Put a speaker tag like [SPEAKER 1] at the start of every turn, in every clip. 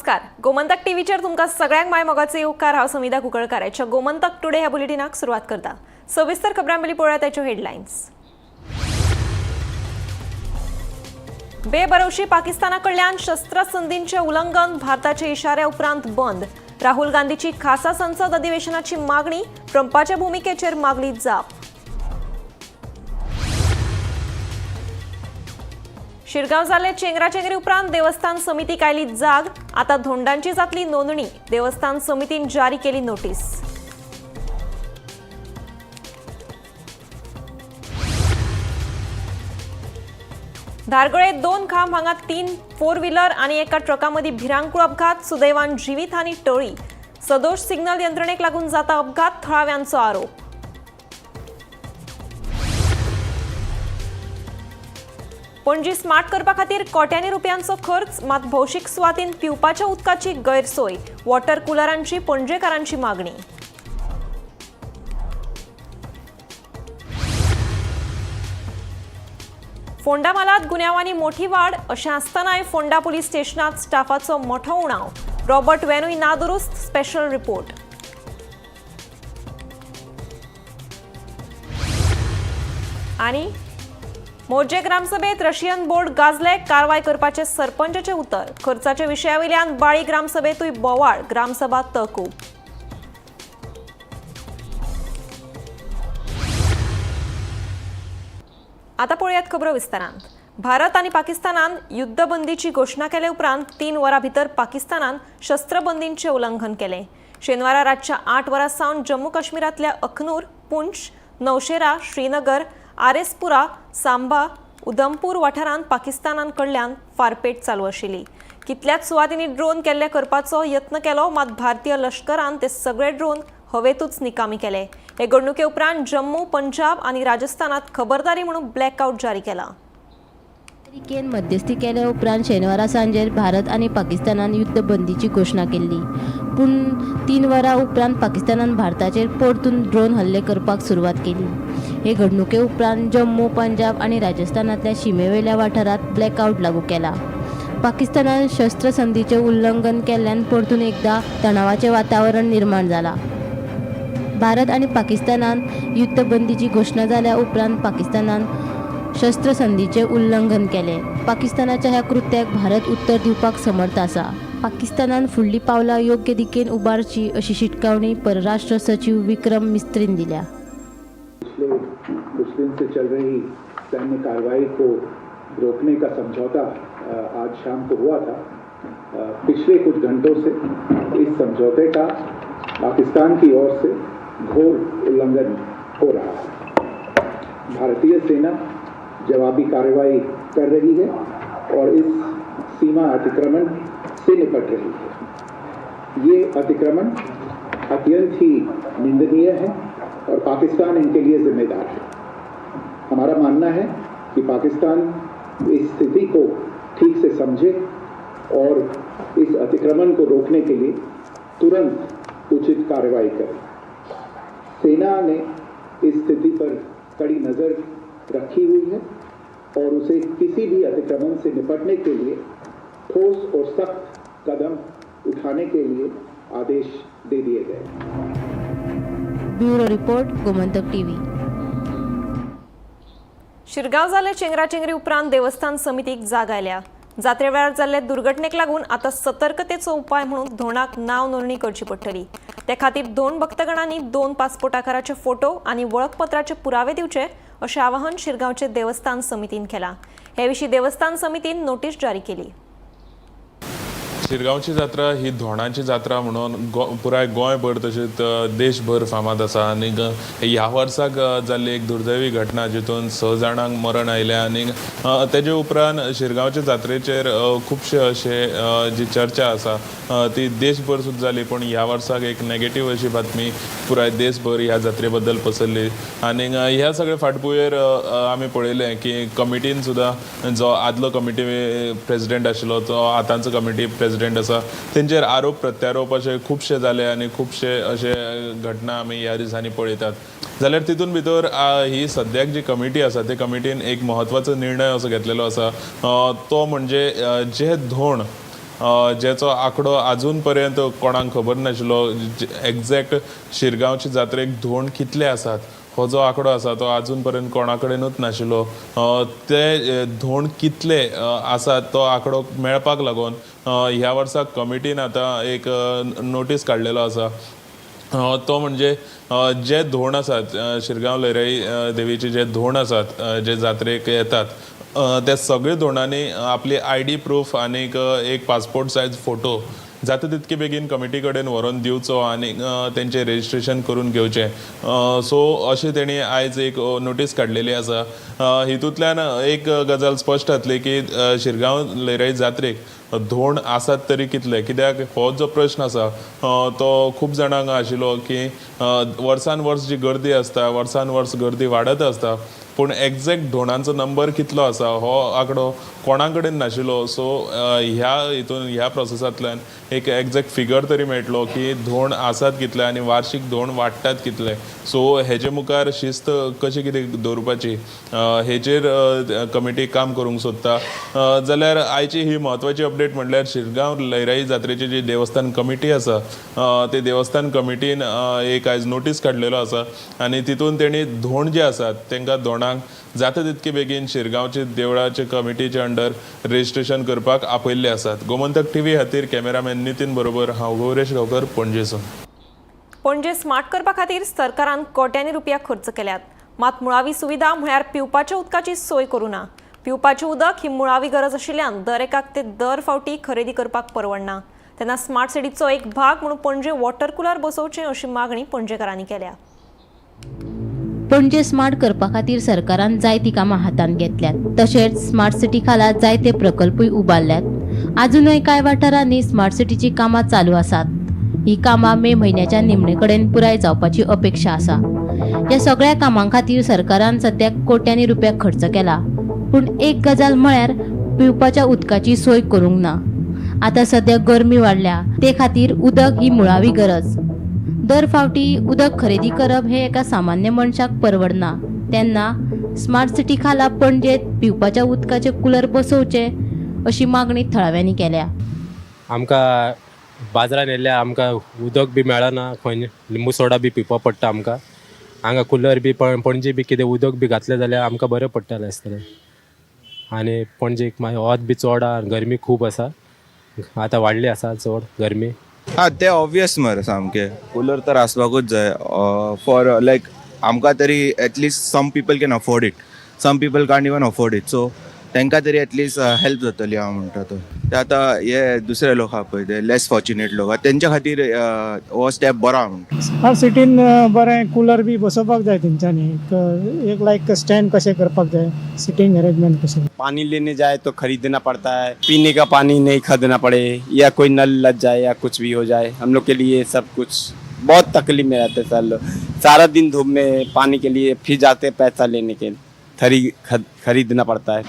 [SPEAKER 1] नमस्कार, गोमंतक टीव्हीचेर तुमकां सगळ्यांक माय मोगाचे येवकार. हांव समिधा कुंकळकार. आयच्या गोमंतक टुडे ह्या बुलेटिनाक सुरवात करता. सविस्तर खबरां पयलीं पळोवया ताच्यो हेडलायन्स. बेभरवशी पाकिस्ताना कडल्यान शस्त्रसंधींचे उल्लंघन, भारताचे इशाऱ्या उपरांत बंद. राहुल गांधीची खासा संसद अधिवेशनाची मागणी, ट्रंपाच्या भुमिकेचेर मागली जाप. शिरगांव जाल्ले चेंगराचेंगरी उपरांत देवस्थान समितीक आयली जाग. आता धोंडांची जातली नोंदणी, देवस्थान समितीन जारी केली नोटीस. धारगळे 2 खांब हांगा 3 फोर व्हीलर आणि एका ट्रकामध्ये भिरांकूळ अपघात. सुदैवान जीवितहानी टळी. सदोष सिग्नल यंत्रणेक लागून जाता अपघात, थळाव्यांचो आरोप. पणजी स्मार्ट करपा खातीर कोट्यांनी रुपयांचो खर्च, मात भौशीक सुवातीन पिवपाच्या उदकाची गैरसोय. वॉटर कुलरांची पणजेकारांची मागणी. फोंडा म्हालांत गुन्यांवांनी मोठी वाड, अशें आसतनाय फोंडा पुलीस स्टेशनांत स्टाफाचो मोठो उणाव. रॉबर्ट वेनूय नादुरुस्त. Special report. आनी मोरजे ग्रामसभेत रशियन बोर्ड गाजले, कारवाय करपाचे सरपंचाचे उतर. खर्चाच्या विशयावयल्यान बाळी ग्रामसभेतूय बोवाळ, ग्रामसभा तहकूब. आता पळोवयात खबरो विस्तारान. भारत आनी पाकिस्तानान युद्धबंदीची घोशणा केले उपरांत 3 वरां भितर पाकिस्तानान शस्त्रबंदींचें उल्लंघन केलें. शेनवारा रातच्या 8 वरां सावन जम्मू काश्मीरांतल्या अखनूर, पुंछ, नौशेरा, श्रीनगर, आरेसपुरा, सांबा, उधमपूर वाठारांत पाकिस्तानान कडल्यान फारपेट चालू आशिल्ली. कितल्याच सुवातींनी ड्रोन केल्ले करपाचो यत्न केलो, मात भारतीय लश्करान ते सगळे ड्रोन हवेतूच निकामी केले. हे घडणुके उपरांत जम्मू, पंजाब आनी राजस्थानात खबरदारी म्हणून ब्लॅकआउट जारी केला.
[SPEAKER 2] अमेरिकेन मध्यस्थी केल्या उपरांत शेनवारा सांजेर भारत आनी पाकिस्तानान युद्धबंदीची घोशणा केल्ली. पूण 3 वरां उपरांत पाकिस्तानान भारताचेर परतून ड्रोन हल्ले करपाक सुरवात केली. हे घडणुके उपरांत जम्मू, पंजाब आनी राजस्थानांतल्या शिमेवेल्या वाठारांत ब्लॅकआउट लागू केला. पाकिस्तानान शस्त्रसंधीचें उल्लंघन केल्ल्यान परतून एकदा तणावाचें वातावरण निर्माण जालां. भारत आनी पाकिस्तानान युद्धबंदीची घोशणा जाल्या उपरांत पाकिस्तानान शस्त्रसंधीचें उल्लंघन केलें. पाकिस्तानाच्या ह्या कृत्याक भारत उत्तर दिवपाक समर्थ आसा. पाकिस्तानान फुडलीं पावलां योग्य दिकेन उबारची अशी शिटकावणी परराष्ट्र सचीव विक्रम मिस्त्रीन दिल्या.
[SPEAKER 3] पिछले कुछ दिन से चल रही सैन्य कार्रवाई को रोकने का समझौता आज शाम को हुआ था. पिछले कुछ घंटों से इस समझौते का पाकिस्तान की ओर से घोर उल्लंघन हो रहा है. भारतीय सेना जवाबी कार्रवाई कर रही है और इस सीमा अतिक्रमण से निपट रही है. ये अतिक्रमण अत्यंत ही निंदनीय है और पाकिस्तान इनके लिए जिम्मेदार है. हमारा मानना है कि पाकिस्तान इस स्थिति को ठीक से समझे और इस अतिक्रमण को रोकने के लिए तुरंत उचित कार्रवाई करे. सेना ने इस स्थिति पर कड़ी नज़र रखी हुई है और उसे किसी भी अतिक्रमण से निपटने के लिए ठोस और सख्त कदम उठाने के लिए आदेश दे दिए गए.
[SPEAKER 2] Bureau report, Gomantak TV.
[SPEAKER 1] Shirgaon जाल्ले चेंगराचेंगरी उपरांत देवस्थान समितीक जाग आयल्या. जात्रे वेळार जाल्ले दुर्घटनेक लागून आतां सतर्कतेचो उपाय म्हणून धोंडाक नांव नोंदणी करची पडटली. ते खातीर 2 भक्तगणांनी 2 पासपोर्ट आकाराचे फोटो आनी वळखपत्राचे पुरावे दिवचे अशें आवाहन शिरगांवचे देवस्थान समितीन केलां. हे विशीं देवस्थान समितीन नोटीस जारी केली.
[SPEAKER 4] शिरगांवची जात्रा ही धोंडांची जात्रा म्हणून पुराय गोंयभर तशेंच देशभर फामाद आसा. आनीक ह्या वर्साक जाल्ली एक दुर्दैवी घटना जितून 6 जाणांक मरण आयलें आनीक तेजे उपरांत शिरगांवचे जात्रेचेर खुबशे अशे जी चर्चा आसा ती देशभर सुद्दां जाली. पूण ह्या वर्साक एक नेगेटीव अशी बातमी पुराय देशभर ह्या जात्रे बद्दल पसरली. आनीक ह्या सगळे फाटभुंयेर आमी पळयलें की कमिटीन सुद्दां जो आदलो कमिटी प्रेजिडेंट आशिल्लो तो आतांचो कमिटी प्रेजिडेंट आसा, तेंचेर आरोप प्रत्यारोप अशे खुबशे जाले आनी खुबशे अशे घटना आमी ह्या दिसांनी पळयतात. जाल्यार तितून भितर ही सद्याक जी कमिटी आसा ते कमिटीन एक म्हत्वाचो निर्णय असो घेतलेलो आसा, तो म्हणजे जे धोंड जेचो आंकडो आजून पर्यंत कोणाक खबर नाशिल्लो. एग्जॅक्ट शिरगांवचे जात्रेक धोंड कितले आसात हो जो आंकडो आसा तो आजून पर्यंत कोणा कडेनूच नाशिल्लो. ते धोंड कितले आसात तो आंकडो मेळपाक लागून ह्या वर्सा कमिटीन आतां एक नोटीस काडलेलो आसा. तो म्हणजे जे धोंड आसात, शिरगांव लयराई देवीचे जे धोंड आसात, जे जात्रेक येतात, त्या सगळे धोंडांनी आपली आयडी प्रूफ आनीक एक पासपोर्ट सायज फोटो जाता तितके बेगीन कमिटी कडेन व्हरोन दिवचो आनी तेंचें रजिस्ट्रेशन करून घेवचें. सो अशें तेणी आयज एक नोटीस काडलेली आसा. हितूंतल्यान एक गजाल स्पश्ट जातली की शिरगांव लयराई जात्रेक धोंड आसात तरी कितले, कित्याक हो जो प्रश्न आसा तो खूब जाणांक आशिल्लो की वर्सान वर्स जी गर्दी आसता, वर्सान वर्स गर्दी वाडत आसता, पूण एग्जॅक्ट धोंडांचो नंबर कितलो आसा हो आंकडो कोणा कडेन नाशिल्लो. सो ह्या हितून ह्या प्रोसेसांतल्यान एक एग्जॅक्ट फिगर तरी मेळटलो की धोंड आसात कितले आनी वार्शीक धोंड वाडटात कितले. सो हेजे मुखार शिस्त कशी कितें दवरपाची हेचेर कमिटी काम करूंक सोदता. जाल्यार आयची ही म्हत्वाची अपडेट म्हणल्यार शिरगांव लयराई जात्रेची जी देवस्थान कमिटी आसा, ते देवस्थान कमिटीन एक आयज नोटीस काडलेलो आसा आनी तितून तेणी धोंड जे आसात तांकां धोंडांक जाता तितके बेगीन शिरगांवचे देवळाचे कमिटीचे अंडर रजिस्ट्रेशन करपाक आपयल्ले आसात. गोमंतक टीव्ही खातीर कॅमेरामॅन नितीन बरोबर हांव गौरेश गांवकर, पणजेसून.
[SPEAKER 1] पणजे स्मार्ट करपा खातीर सरकारान कोट्यांनी रुपया खर्च केल्यात, मात मुळावी सुविधा म्हळ्यार पिवपाच्या उदकाची सोय करूं ना. पिवपाचें उदक ही मुळावी गरज आशिल्ल्यान दर एकाक ते दर फावटी खरेदी करपाक परवडना. तेन्ना स्मार्ट सिटीचो एक भाग म्हणून पणजे वॉटर कुलर बसोवचे अशी मागणी पणजेकारांनी केल्या.
[SPEAKER 2] पणजे स्मार्ट करपा खातीर सरकारान जायतीं कामां हातांत घेतल्यात, तशेंच स्मार्ट सिटी खाला जायते प्रकल्पूय उबारल्यात. आजुनूय कांय वाठारांनी स्मार्ट सिटीचीं कामां चालू आसात. ही कामां मे म्हयन्याच्या निमणे कडेन पुराय जावपाची अपेक्षा आसा. ह्या सगळ्या कामां खातीर सरकारान सद्याक कोट्यांनी रुपया खर्च केला, पूण एक गजाल म्हळ्यार पिवपाच्या उदकाची सोय करूंक ना. आतां सद्या गरमी वाडल्या, ते खातीर उदक ही मुळावी गरज. दर फावटी उदक खरेदी करप हें एका सामान्य मनशाक परवडना. तेन्ना स्मार्ट सिटी खाला पणजेत पिवपाच्या उदकाचे कुलर बसोवचे अशी मागणी थळाव्यांनी केल्या.
[SPEAKER 5] आमकां बाजारान येयल्यार आमकां उदक बी मेळना, खंय लिंबू सोडा बी पिवपा पडटा आमकां. हांगा कुलर बी पणजे बी कितें उदक बी घातलें जाल्यार आमकां बरें पडटलें आसतलें. आनी पणजेक मागीर वत बी चड आहा, गरमी खूब आसा, आतां वाडली आसा चड गरमी.
[SPEAKER 6] हा, ते ऑब्वियस मरे, सामकें कुलर तर आसपाकूच जाय. फॉर लायक आमकां तरी at least some people can afford it, some people can't even afford it, so तांकां तरी एटलिस्ट हेल्प जातली हांव म्हणटा तो. ते आतां हे दुसरे लोक आहा पळय, ते लेस फॉर्च्युनेट लोक आहा, तेंच्या खातीर हो स्टेप बरो आहा म्हणटा.
[SPEAKER 7] स्मार्ट सिटीन बरें कुलर बी बसोवपाक जाय तेंच्यांनी. एक एक लायक स्टँड कशें करपाक जाय, सिटींग अरेंजमेंट कशें.
[SPEAKER 8] पानी लेने जाए तो खरीदना पड़ता है. पीने का पानी नहीं खरीदना पड़े या कोई नल लग जाए या कुछ भी हो जाए, हम लोग के लिए सब कुछ बहुत तकलीफ में रहते हैं सर लोग. सारा दिन धूप में पानी के लिए फिर जाते हैं पैसा लेने के, थरी खरीदना पड़ता है.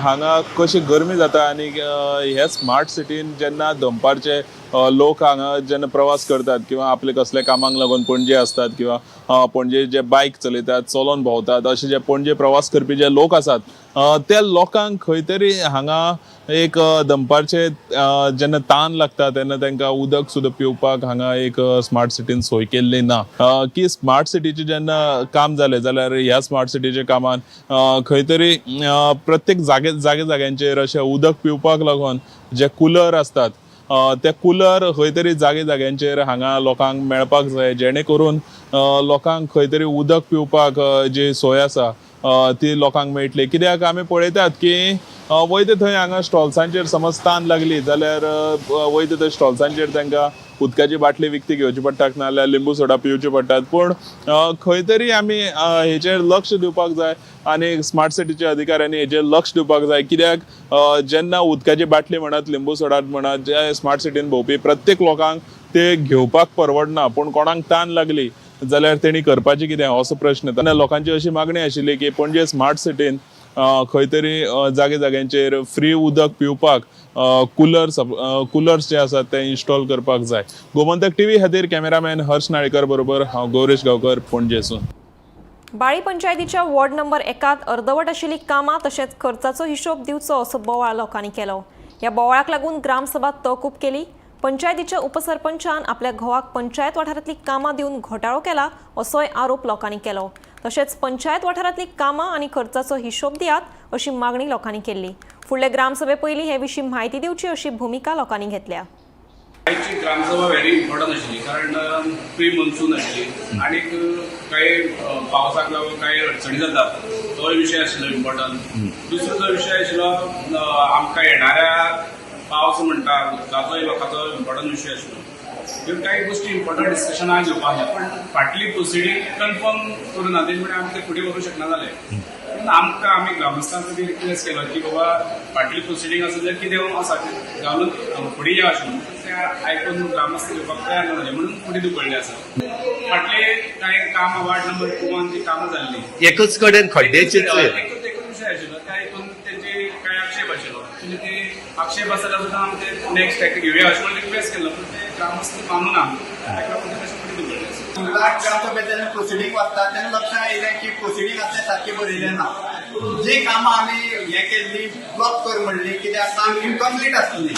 [SPEAKER 4] हांगा कशी गरमी जाता आनी ह्या स्मार्ट सिटीन जेन्ना दनपारचे लोक हांगा जेन्ना प्रवास करतात किंवा आपले कसल्या कामाक लागून पणजे आसतात किंवा पणजे जे बायक चलयतात, चलोन भोंवतात, अशे जे पणजे प्रवास करपी जे लोक आसात, त्या लोकांक खंय तरी हांगा एक दनपारचे जेन्ना तान लागता तेन्ना तांकां उदक सुद्दां पिवपाक हांगा एक स्मार्ट सिटीन सोय केल्ली ना. की स्मार्ट सिटीचें जेन्ना काम जालें जाल्यार ह्या स्मार्ट सिटीच्या कामान खंय तरी प्रत्येक जागे जागे जाग्यांचेर अशें उदक पिवपाक लागून जे कुलर आसतात, ते कुलर खंय तरी जागे जाग्यांचेर हांगा लोकांक मेळपाक जाय, जेणे करून लोकांक खंय तरी उदक पिवपाक जी सोय आसा ती लोकांक मेळटली. कित्याक आमी पळयतात की वयता थंय हांगा स्टॉल्सांचेर समज तान लागली जाल्यार वयता थंय स्टॉल्सांचेर तांकां उदकाची बाटली विकती घेवची पडटा, नाजाल्यार लिंबू सोडा पिवचे पडटात. पूण खंय तरी आमी हेचेर लक्ष दिवपाक जाय आनी स्मार्ट सिटीच्या अधिकाऱ्यांनी हेचेर लक्ष दिवपाक जाय. कित्याक जेन्ना उदकाची बाटली म्हणात, लिंबू सोडा म्हणात, जे स्मार्ट सिटीन भोंवपी प्रत्येक लोकांक ते घेवपाक परवडना, पूण कोणाक तान लागली जाल्यार तेणी करपाचें कितें असो प्रश्न. तेन्ना लोकांची अशी मागणी आशिल्ली की पणजे स्मार्ट सिटीन खंय तरी जागे जाग्यांचेर फ्री उदक पिवपाक कुलर्स जे आसात ते इन्स्टॉल करपाक जाय. गोमंतक टीव्ही खातीर कॅमेरामॅन हर्ष नाळेकर बरोबर हांव गौरेश गांवकर, पणजेसून.
[SPEAKER 1] बाळी पंचायतीच्या वॉर्ड नंबर 1 अर्दवट आशिल्ली कामां तशेंच खर्चाचो हिशोब दिवचो असो बोवाळ लोकांनी केलो. ह्या बोवाळाक लागून ग्रामसभा तहकूब केली. पंचायतीच्या उपसरपंचान आपल्या घोवाक पंचायत वाठारांतली कामां दिवन घोटाळो केला असोय आरोप लोकांनी केलो. तशेंच पंचायत वाठारांतली कामां आनी खर्चाचो हिशोब दियात अशी मागणी लोकांनी केल्ली. फुडले ग्रामसभे पयलीं हे विशीं म्हायती दिवची अशी भुमिका लोकांनी घेतल्या.
[SPEAKER 9] आयची ग्रामसभा व्हेरी इम्पॉर्टंट आशिल्ली, कारण प्री मॉन्सून आशिल्ली आनीक कांय पावसाक लागून कांय अडचणी जातात, तोय विशय आशिल्लो इम्पॉर्टंट. दुसरो जो विशय आशिल्लो, आमकां येणाऱ्या पावस म्हणटा, उदकाचोय लोकांचो इम्पॉर्टंट विशय आशिल्लो. ह्यो कांय गोश्टी इम्पॉर्टंट डिस्कशनाक घेवपाक आसलें, पण फाटली प्रोसिडींग कन्फर्म करूं ना, तेजे म्हणल्यार आमी ते फुडें व्हरूंक शकना जाले. पूण आमकां आमी ग्रामस्थांक बी रिक्वेस्ट केलो की बाबा, फाटली प्रोसिडींग आसा जाल्यार कितें आसा तें घालून फुडें या अशें म्हणून. ते आयकून ग्रामस्थ घेवपाक तयार ना जाले, म्हणून फुडें धुकळ्ळें आसा. फाटले कांय कामां वार्ड नंबर 2 जी कामां जाल्लीं,
[SPEAKER 10] एकच कडेन खड्ड्याचेच.
[SPEAKER 9] एकूच एकूच विशय आशिल्लो. त्या हितून तेंचे कांय आक्षेप आशिल्लो. म्हणजे ते आक्षेप आसा जाल्यार सुद्दां आमी ते नेक्स्ट ताका घेवया अशें म्हणून रिक्वेस्ट केल्लो, पूण ते ग्रामस्थ मानूना, ताका लागून ते तशें फुडें धुकळ्ळें आसा.
[SPEAKER 11] लास्ट ग्रामसभेत जेन्ना प्रोसिडींग वाचता तेन्ना लक्षात येयलें की प्रोसिडींग आसलें सारकें बरयलें ना. जी कामां आमी हें केल्ली, ब्लॉक कर म्हणली, कित्याक काम इनकम्प्लीट आसली,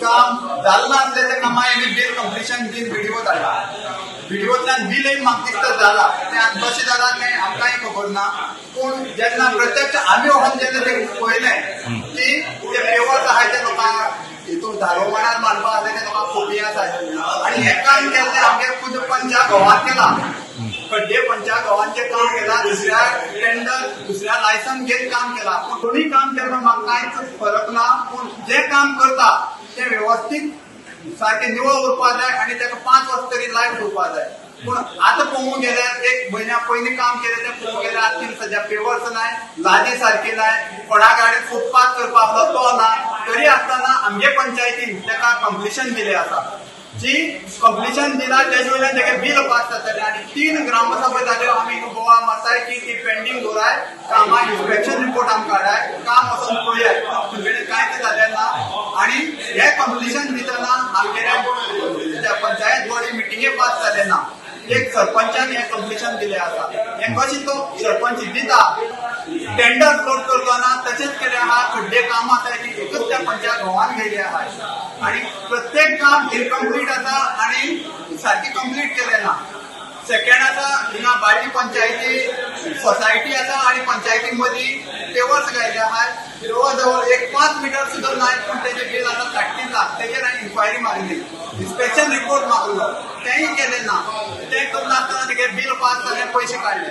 [SPEAKER 11] काम जालें नासलें, त्या कामां आमी बील कंप्लिशन बील व्हिडिओ धाडला. व्हिडिओंतल्यान बिलय म्हाका दिसता जाला. तें आतां कशें जालां तें आमकांय खबर ना, पूण जेन्ना प्रत्यक्ष आमी वचून जेन्ना तें पळयलें की ते पेवर्स आहाय, ते लोकांक हितून धारो माणार मांडपा आसले, ते लोकांक खोपी आसा आनी हें काम केल्लें आमगे खुद पंचा घोवान केलां. खड्डे पंचा घोवान काम केलां, दुसऱ्या टेंडर, दुसऱ्या लायसन घेत काम केलां. पूण कोणी काम केलें म्हाका कांयच फरक ना, पूण जें काम करता तें वेवस्थीत सारकें निवळ उरपा जाय आनी ताका 5 वर्सां तरी लायफ उरपा जाय. पूण आतां पळोवंक गेल्यार, एक म्हयन्या पयलीं काम केलें तें पळोवंक गेल्यार, आतां सद्या पेवर्स नाय, लादी सारकी नाय, कोणा गाडी फुटपाथ करपाक आसलो तो ना. तरी आसतना आमगे पंचायतीन ताका कंप्लिशन दिलें आसा. जी कंप्लिशन दिला तेजे वयल्यान तेगे बील पास जातलें आनी तीन ग्रामसभा जाल्यो. आमी बोवाळ मारताय की ती पेंडींग दवराय कामां, इन्स्पेक्शन रिपोर्ट आमकां हाडाय, काम वचून पळयाय. तुमचे कांयच जालें ना. आनी हे कंप्लिशन दितना आमगेल्या पंचायत बॉडी मिटिंगे पास जाले ना. एक सरपंचान हे कंप्लिशन दिलें आसा. हें कशें तो सरपंच दिता? टेंडर फ्लोट करतना तशेंच केलें आहा. खड्डे काम आसा की एकच त्या पंचायत घोवान गेले आहा आनी प्रत्येक काम इनकम्प्लीट आसा आनी सारकें कंप्लीट केलें ना. सेकंड आसा, हिंगा बाळ्ळी पंचायती सोसायटी आसा आनी पंचायती मदीं पेवर्स घायले आहात, जवळ जवळ एक 5 मिटर सुद्दां नाय, पूण तेजें बील आतां 3.5 लाख. तेजेर हांवें इन्क्वायरी मारिल्ली, इन्स्पेक्शन रिपोर्ट मागलो, तेंय केलें ना. तें करनासतना तेगे बील पास जालें, पयशे काडले.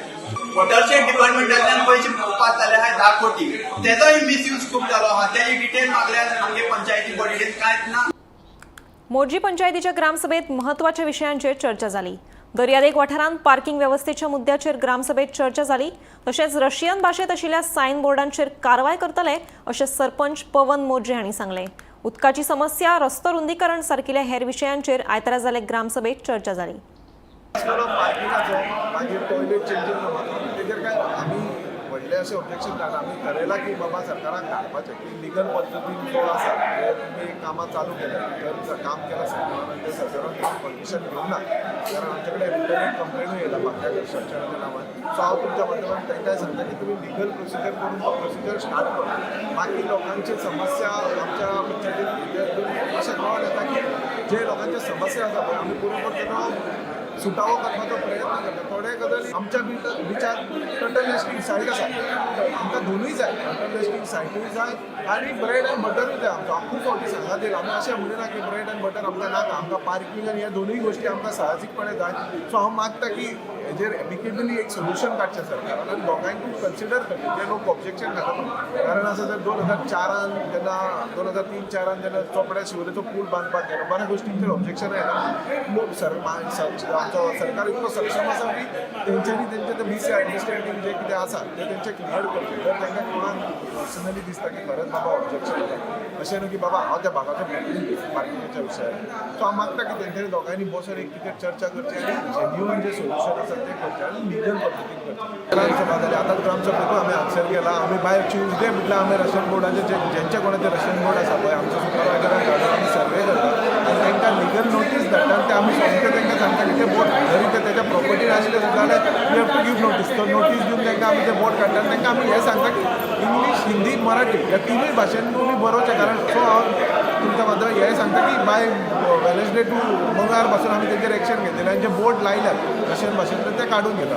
[SPEAKER 11] वॉटरशेड डिपार्टमेंटांतल्यान पयशे पास जाले आहात 10 कोटी, तेजोय मिसयूज खूब जालो आहा. तेजी डिटेल मागल्यार आमगे पंचायती बॉडीन कांयच ना.
[SPEAKER 1] मोरजी पंचायतीच्या ग्रामसभेत महत्वाच्या विशयांचेर चर्चा जाली. दर्यादेग वाठारांत पार्किंग वेवस्थेच्या मुद्द्याचेर ग्रामसभेत चर्चा जाली. तशेंच रशियन भाशेत आशिल्ल्या सायन बोर्डांचेर कारवाय करतले अशें सरपंच पवन मोरजे हांणी सांगलें. उदकाची समस्या, रस्तो रुंदीकरण सारकिल्या हेर विशयांचेर आयतारा जाल्ले ग्रामसभेत चर्चा जाली.
[SPEAKER 12] पार्किंगाचो, मागीर टॉयलेट चेंजींग रुमाचो, तेजेर काय आमी व्हडलें अशें ऑब्जेक्शन घालना. आमी थरयलां की बाबा, सरकाराक धाडपाचें की लिगल पद्दतीन जो आसा ते तुमी कामां चालू केल्या, जर काम केलां सरकारान, ते सरकारान परमिशन घेवंक ना, कारण आमचे कडेन रिटन एक कंप्लेनूय येयला बाकी स्ट्रक्चराच्या नांवान. सो हांव तुमच्या माध्यमांत तांकांय सांगता की तुमी लिगल प्रोसिजर करून तो प्रोसिजर स्टार्ट करा. बाकी लोकांची समस्या आमच्या पंचायतीन अशें कळोन येता की जे लोकांचे समस्या आसा पळय, आमी बरोबर तेजो सुटावो करपाचो प्रयत्न करता. थोडे गजाली आमच्या बिचार टर्टल नेस्टिंग सायट आसा. आमकां दोनूय जाय, टर्टल नेस्टिंग सायटूय जाय आनी ब्रेड अँड बटरूय जाय आमकां. हांव खूब फावटी सांगला ते, आमी अशें म्हणिना की ब्रेड अँड बटर आमकां नाका. आमकां पार्किंग आनी ह्या दोनूय गोश्टी आमकां साहजीकपणे जाय. सो हांव मागता की हेजेर एमिकेबली एक सोल्युशन काडचें सरकारान आनी दोगांयकूय कन्सिडर करचें जे लोक ऑब्जेक्शन घालता. कारण आसा जर 2004न जेन्ना, 2003-4न जेन्ना चोपड्या शिवोलेचो पूल बांदपाक गेलो, बऱ्या गोश्टींचेर ऑब्जेक्शन येयला. लोक सर आमचो सरकार इतलो सक्षम आसा की तेंच्यांनी तेंचे ते मिसअंडरस्टँडींग जे कितें आसा ते तेंचे क्लियर करचें, जर तांकां कोणाक पर्सनली दिसता की खरेंच बाबा ऑब्जेक्शन आसा. अशें न्हू की बाबा हांव त्या भागाचो प्रतिनिधी पार्किंगाच्या विशयार. सो हांव मागता की तेंच्यांनी दोगांयनी बसून एक कितें चर्चा करची आनी जेन्युअन जे सोल्युशन आसा तें करचें आनी लिगल पद्दतीन करचें. ग्रामसभा जाली, आतांच ग्रामसभेकूय आमी आन्सर केला. आमी बाय ट्युजडे म्हटल्यार आमी रेशन बोर्डाचे जे जेंच्या कोणाचे रेशन बोर्ड आसा पळय, आमच्या सुपरवायजराक धाडून आमी सर्वे करता आनी तांकां लिगल नोटीस धाडटा आनी ते आमी सोमते तांकां सांगता की ते बोर्ड जरी ते तेच्या प्रॉपर्टीन आसले सुद्दां जाल्यार You have to give notice. तो नोटीस दिवन तांकां आमी ते बोर्ड काडटा आनी तांकां आमी हें सांगता की इंग्लीश, हिंदी, मराठी ह्या तिनूय भाशेन तुमी बरोवचें. कारण सो हांव तुमच्या माध्यमांत हें सांगता की बाय वेनसडे टू मंगळार पासून आमी तेंचेर एक्शन घेतलेले आनी जे बोर्ड लायल्यात रशियन भाशेंतले ते काडून घेता.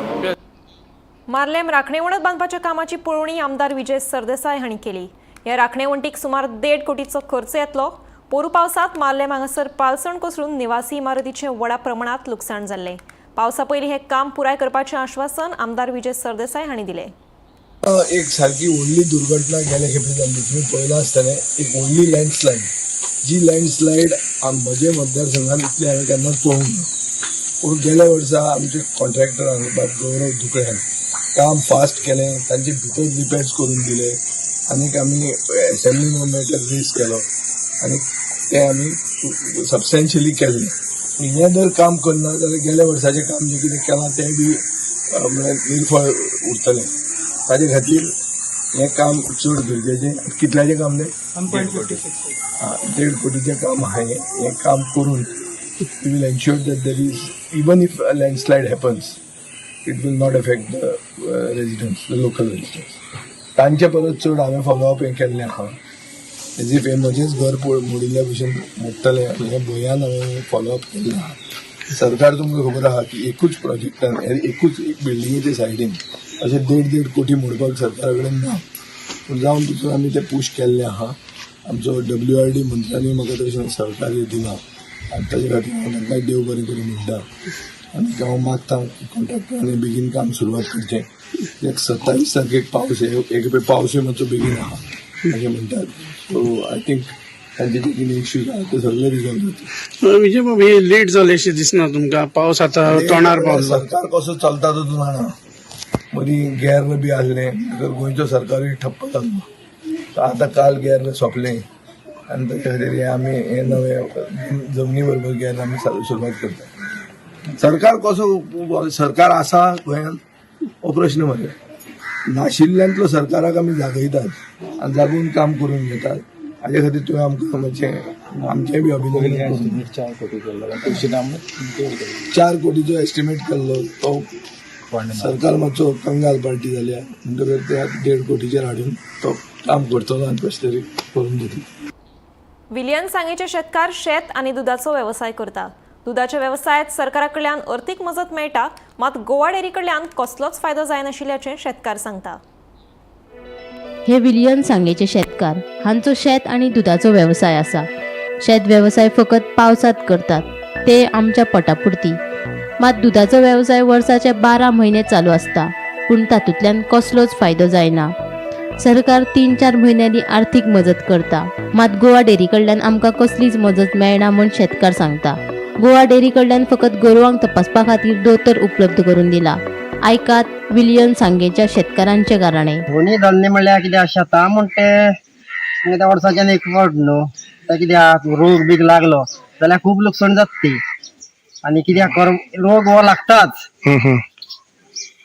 [SPEAKER 1] मार्लेम राखणे वणत बांदपाच्या कामाची पळोवणी आमदार विजय सरदेसाय हांणी केली. ह्या राखणे वण्टीक सुमार 1.5 कोटीचो खर्च येतलो. पोरू पावसांत मार्लेम हांगासर पालसण कोसळून निवासी इमारतीचें व्हडा प्रमाणात लुकसाण जाल्लें. पावसा पयलीं हें काम पुराय करपाचें आश्वासन आमदार विजय सरदेसाय हांणी दिलें.
[SPEAKER 10] एक सारकी व्हडली दुर्घटना गेले खेपे जाल्ली, तुमी पळयलां आसतलें. एक व्हडली लँडस्लायड, जी लँडस्लायड म्हजे मतदारसंघात इतली हांवें केन्नाच पळोवंक ना. पूण गेल्या वर्सा आमचे कॉन्ट्रॅक्टरान, बाब गौरव धुकळ्यान काम फास्ट केलें. तांचे भितर रिपेर्स करून दिले आनीक आमी एसेंब्ली मॅटर रेज केलो आनी ते आमी सबस्टॅन्शियली केल्लें. पूण हें जर काम करना जाल्यार गेल्या वर्साचें काम जें कितें केलां तें बी म्हळ्यार निर्फळ उरतलें. ताजे खातीर हें काम चड गरजेचें. कितल्याचें काम तें? आं, 1.5 कोटीचें काम आहा हें. हें काम करून we will ensure that there is, even if a landslide happens, it will not affect the residents, the local residents. तांचे परत चड हांवें फॉलोअप हें केल्लें आहा, एज if हें म्हजेंच घर मोडिल्ल्या भशेन मोडटलें हें भंयान हांवें फॉलोअप केल्लें आहा. सरकार तुमकां खबर आहा की एकूच प्रोजेक्टान, एकूच एक बिल्डिंगेच्या सायडीन अशें देड देड कोटी मोडपाक सरकारा कडेन ना. पूण जावन तितून आमी तें पूश केल्लें आहा. आमचो डब्ल्यू आर डी मंत्र्यांनी म्हाका तशें सहकार्य दिलां आनी ताजे खातीर हांव तांकांय देव बरें करूं म्हणटा. आनी हांव मागता की कॉन्ट्रॅक्टरांनी बेगीन काम सुरवात करचें. एक 27 तारखेक पावस, एक खेपे पावसूय मातसो बेगीन आहा अशें म्हणटात. सो I think तांचे जे कितें इश्यूज आहा ते सगळे रिजॉल्व जातले.
[SPEAKER 13] विजय बाब, हे लेट जालेशें दिसना तुमकां? पावस आतां तोंडार पावलो.
[SPEAKER 10] सरकार कसो चलता तो तूं जाणा. मदीं गेर्र बी आसलें म्हणटकर गोंयचो सरकारूय ठप्प जाल्लो. आतां काल गेर्र सोंपलें आनी ताच्या खातीर हे आमी हे नवे जमनी बरोबर गेर्र आमी सुरवात करता. सरकार कसो सरकार आसा गोंयांत हो प्रश्न मरे. नाशिल्ल्यांतलो सरकाराक आमी जागयतात आनी जागून काम करून घेतात. हाजे खातीर तुवें आमकां मातशें आमचेंय बी अभिनंदन. 4 कोटीचो एस्टिमेट केल्लो तो सरकार मातसो कंगाल पार्टी जाल्या म्हणटकर ते 1.5 कोटीचेर हाडून तो काम करतलो आनी कशें तरी करून दितलो.
[SPEAKER 1] विलियन सांगेचे शेतकार शेत आनी दुदाचो वेवसाय करता. दुदाच्या वेवसायांत सरकारा कडल्यान अर्थीक मजत मेळटा, मात गोवा डेअरी कडल्यान कसलोच फायदो जायनाशिल्ल्याचें शेतकार सांगता.
[SPEAKER 2] हे विलियन सांगेचे शेतकार. हांचो शेत आनी दुदाचो वेवसाय आसा. शेत वेवसाय फकत पावसांत करतात, ते आमच्या पोटापुरती. मात दुदाचो वेवसाय वर्साचे 12 म्हयने चालू आसता, पूण तातूंतल्यान कसलोच फायदो जायना. सरकार 3-4 म्हयन्यांनी आर्थीक मजत करता, मात गोवा डेअरी कडल्यान आमकां कसलीच मजत मेळना म्हूण शेतकार सांगता. गोवा डेअरी कडल्यान फकत गोरवांक तपासपा खातीर दोतोर उपलब्ध करून दिला. आयकात विलियन सांगेच्या शेतकारांचे गाराणें.
[SPEAKER 14] दोनी धंदे म्हणल्यार कितें, शेतां म्हण ते त्या वर्साच्यान एक फावट न्हू. ते कित्याक रोग बीग लागलो जाल्यार खूब लुकसाण जाता ती. आनी कित्याक रोग हो लागताच,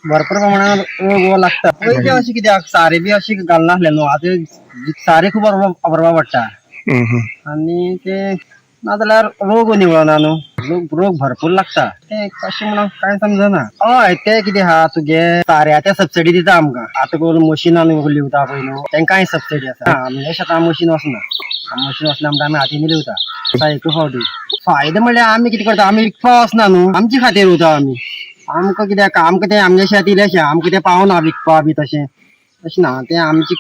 [SPEAKER 14] भरपूर प्रमाणात रोग हो लागता. पयलीं अशें कित्याक सारें बी अशें घालनासलें न्हू. आतां सारें खूब वापरपा पडटा आनी ते नाजाल्यार रोग निवळना न्हू. रोग रोग भरपूर लागता. ते कशें म्हणून कांय समजना. हय, ते कितें आहा तुगे साऱ्याचे सबसिडी दिता आमकां. आतां करून मशिनान लिवता पळय न्हू, तेंकांय सबसिडी आसा. आमगे शेतां मशीन वचना. मशीन वचना म्हणटा आमी हातीन लिवता एक फावटी. फायदो म्हणल्यार आमी कितें करता, आमी विकपा वचना न्हू, आमचे खातीर उरता आमी. आमकां कित्याक आमकां तें आमगे शेत इल्लेशें, आमकां तें पावना विकपा बी. तशें तशें ना, तें आमचे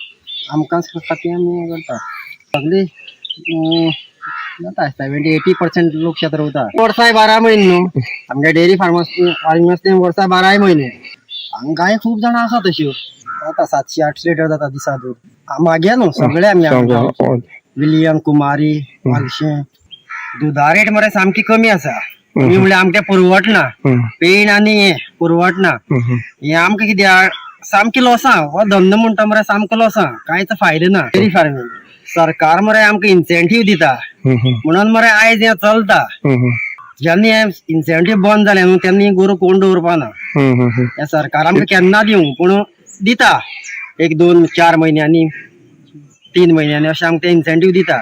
[SPEAKER 14] आमकां खातीर आमी करता. सगळी जाता, 70-80% लोक शेत रोवता. वर्साय 12 म्हयने न्हू आमगे डेअरी फार्मस फार्मींग आसता. वर्सा बाराय म्हयने. हांगाय खूब जाणां आसा तश्यो. जाता 700-800 लिटर जाता दिसा दूद मागे न्हू सगळे आमगे, विलियम, कुमारी, मालशें. दुदा रेट मरे सामकी कमी आसा. कमी म्हणल्यार आमकां पुरवटना. पेण आनी हें पुरवटना. हें आमकां कित्याक सामकें लॉसां. हो धंदो म्हणटा मरे सामको लॉसां, कांयच फायदो ना. डेअरी फार्मींग सरकार मरे आमकां इन्सेंटीव दिता म्हणून मरे आयज हें चलता. जेन्ना हें इन्सेंटीव बंद जालें न्हू, तेन्ना ही गोरवां कोण दवरपा ना. हें सरकार आमकां केन्ना दिवं, पूण दिता एक दोन चार म्हयन्यांनी, 3 म्हयन्यांनी अशें आमकां इन्सेंटीव दिता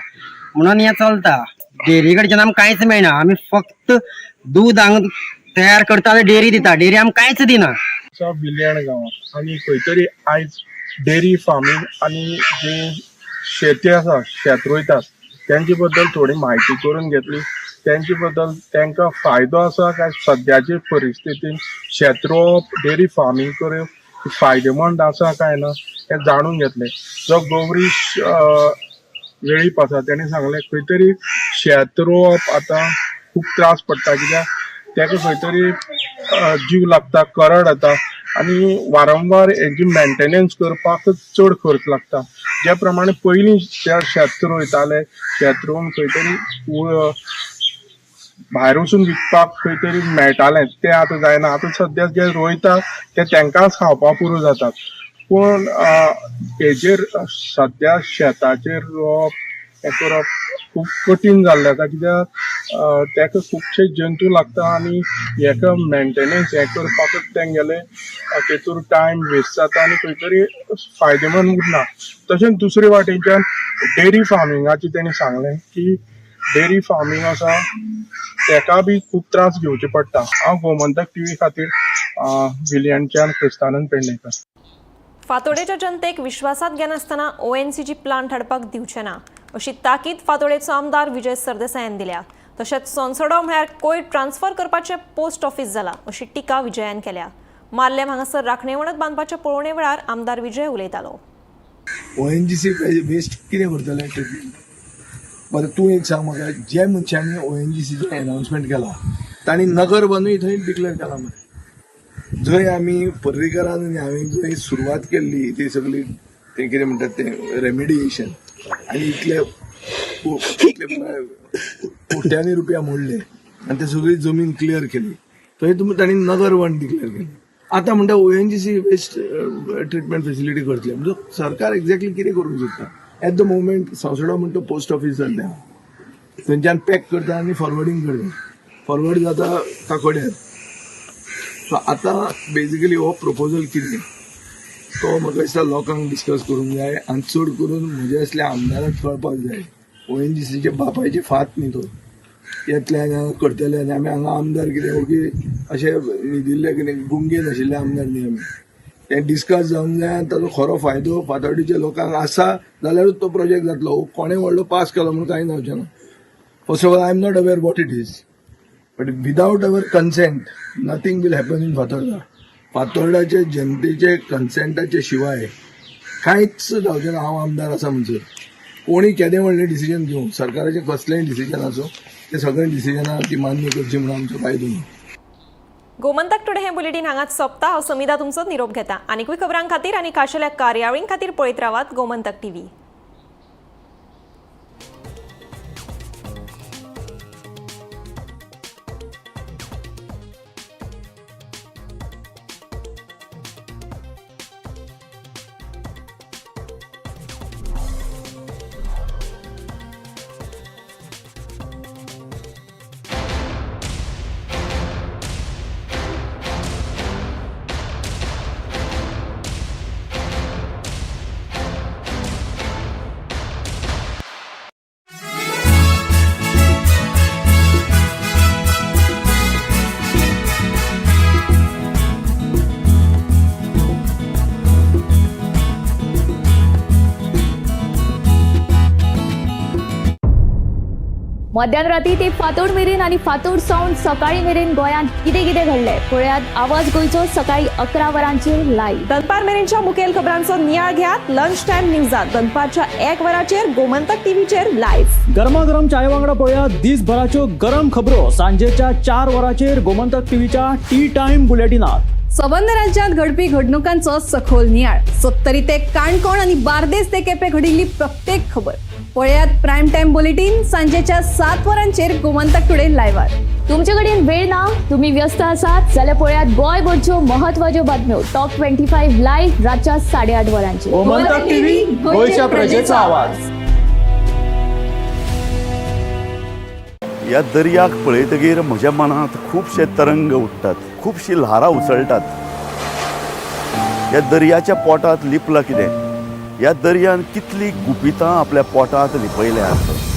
[SPEAKER 14] म्हणून हें चलता. डेअरी कडच्यान आमकां कांयच मेळना. आमी फक्त दूद हांगा तयार करता आनी डेअरी दिता. डेअरी आमकां कांयच दिना.
[SPEAKER 15] विलियण गांवांत आनी खंय तरी आयज डेरी फार्मींग आनी जी शेती आसा, शेत रोयतात तेंचे बद्दल थोडी म्हायती करून घेतली. तेंचे बद्दल तांकां फायदो आसा काय सद्याचे परिस्थितीन शेत रोवप, डेरी फार्मींग करप फायदेमंद आसा काय ना हें जाणून घेतलें. जो गौरीश वेळीप आसा तेणें सांगलें खंय तरी शेत रोवप आतां खूब त्रास पडटा, कित्याक तेका खंय तरी जीव लागता, करड येता आनी वारंवार हेजी मेंटेनन्स करपाकच चड खर्च लागता. ज्या प्रमाणे पयलीं शेत रोयताले, शेत रोवन खंय तरी भायर वचून विकपाक खंय तरी मेळटालें, तें आतां जायना. आतां सद्या जे रोयता ते तांकांच खावपाक पुरो जातात. पूण हेजेर सद्या शेताचेर रोवप हें करप खूब कठीण जाल्लें आसा, कित्याक ताका खुबशे जंतू लागता आनी हेका मेंटेनन्स हें करपाकच तेंगेले तेतूर टायम वेस्ट जाता आनी खंय तरी फायदेमंद उरना. तशेंच दुसरे वाटेच्यान डेरी फार्मिंगाचें तेणी सांगलें की डेरी फार्मींग आसा तेका बी खूब त्रास घेवचे पडटा. हांव गोमंतक टीव्ही खातीर विलियनच्यान क्रिस्तानंद पेडणेकर.
[SPEAKER 1] फातोडेच्या जनतेक विश्वासात घेनासतना ONCG plant हाडपाक दिवचे ना अशी ताकीद फातोडेचो आमदार विजय सरदेसायान दिल्या. तशेंच सोनसडो म्हळ्यार कोयर ट्रान्सफर करपाचें पोस्ट ऑफिस जाला अशी टिका विजयान केल्या. मार्लेम हांगासर राखणे वणत बांदपाच्या पळोवणे वेळार आमदार विजय उलयतालो.
[SPEAKER 10] ONGC waste कितें करतले ट्रिटमेंट? बरें, तूं एक सांग म्हाका, जे मनशांनी ONGCचें अनाउन्समेंट केलां तांणी नगर वनूय थंय डिक्लेअर केलां मरे. जंय आमी पर्रीकरान आनी हांवें जंय सुरवात केल्ली ती सगळी तें कितें म्हणटात तें रेमिडिएशन आनी इतले कोट्यांनी रुपया मोडले आनी ते सगळी जमीन क्लियर केली, थंय तुमी तांणी नगर वन डिक्लेअर केली. आतां म्हणटा ONGC waste treatment facility करतले. म्हणजे सरकार एक्झॅक्टली कितें करूंक सोदता? एट the moment Sansoda म्हणटा पोस्ट ऑफिस जाल्लें आहा, थंयच्यान पॅक करता आनी फॉरवर्डींग करता, फॉरवर्ड जाता काकोड्यार. सो आतां बेजिकली हो प्रपोजल कितें तो म्हाका दिसता लोकांक डिस्कस करूंक जाय आनी चड करून म्हजे असल्या आमदाराक कळपाक जाय. ONGCचे बापायची फात न्ही तो, येतले आनी हांगा करतले आनी आमी हांगा आमदार कितें ओगी अशें न्हिदिल्ले कितें गुंगे नाशिल्ले आमदार न्ही आमी. तें डिस्कस जावंक जाय आनी ताचो खरो फायदो फातोर्डीच्या लोकांक आसा जाल्यारूच तो प्रोजेक्ट जातलो. कोणें व्हडलो पास केलो म्हणून कांय जावचें ना. First of all, I am not aware what it is, but without our consent nothing will happen in Fatorda. फातोर्डाचे जनतेचे कन्सेंटाचे शिवाय कांयच जावचें ना. हांव आमदार आसा म्हणसर कोणी केदें व्हडलें डिसिजन घेवं, सरकाराचें कसलेंय डिसिजन आसूं, ते सगळे डिसिजनां ती मान्य करची म्हणून आमचो कायदो ना.
[SPEAKER 1] गोमंतक टुडे हें बुलेटीन हांगाच सोंपता. हांव समिधा तुमचो निरोप घेता. आनीकूय खबरां खातीर आनी खाशेल्या कार्यावळीं खातीर पळयत रावात गोमंतक टीव्ही.
[SPEAKER 16] मध्यान राती ते फांतोड मेरेन आनी फांतोड सावन सकाळी मेरेन गोंयांत कितें कितें घडलें पळयात आवाज गोंयचो सकाळी 11 वरांचेर लायव्ह.
[SPEAKER 1] दनपार मेरेनच्या मुखेल खबरांचो नियाळ घेयात लंच टायम न्यूजात दनपारच्या 1 वराचेर गोमंतक टीव्हीचेर लायव्ह.
[SPEAKER 17] गरमागरम चाय वांगडा पळयात दिसभराच्यो गरम खबरो सांजेच्या 4 वरांचेर गोमंतक टीव्हीच्या टी टायम बुलेटिनात.
[SPEAKER 18] सबंद राज्यांत घडपी घडणुकांचो सखोल नियाळ, सत्तरी ते काणकोण आनी बार्देस ते केपें घडिल्ली प्रत्येक खबर पळयात प्रायम टायम बुलेटीन सांजेच्या 7 वरांचेर गोमंतक टुडे लायव्हार.
[SPEAKER 16] तुमचे कडेन वेळ ना, तुम्ही व्यस्त आसात जाल्यार पळयात गोंयभरच्यो महत्वाच्यो बातम्यो टॉप 25 लायव्ह रातच्या 8:30 वरांचेर.
[SPEAKER 17] गोमंतक टीव्ही, गोंयच्या प्रजेचो आवाज.
[SPEAKER 19] ह्या दर्याक पळयतगीर म्हज्या मनांत खुबशे तरंग उठ्ठात, खुबशीं ल्हारां उसळटात. ह्या दर्याच्या पोटांत लिपलां कितें? ह्या दर्यान कितलीं गुपितां आपल्या पोटांत लिपयल्यांत?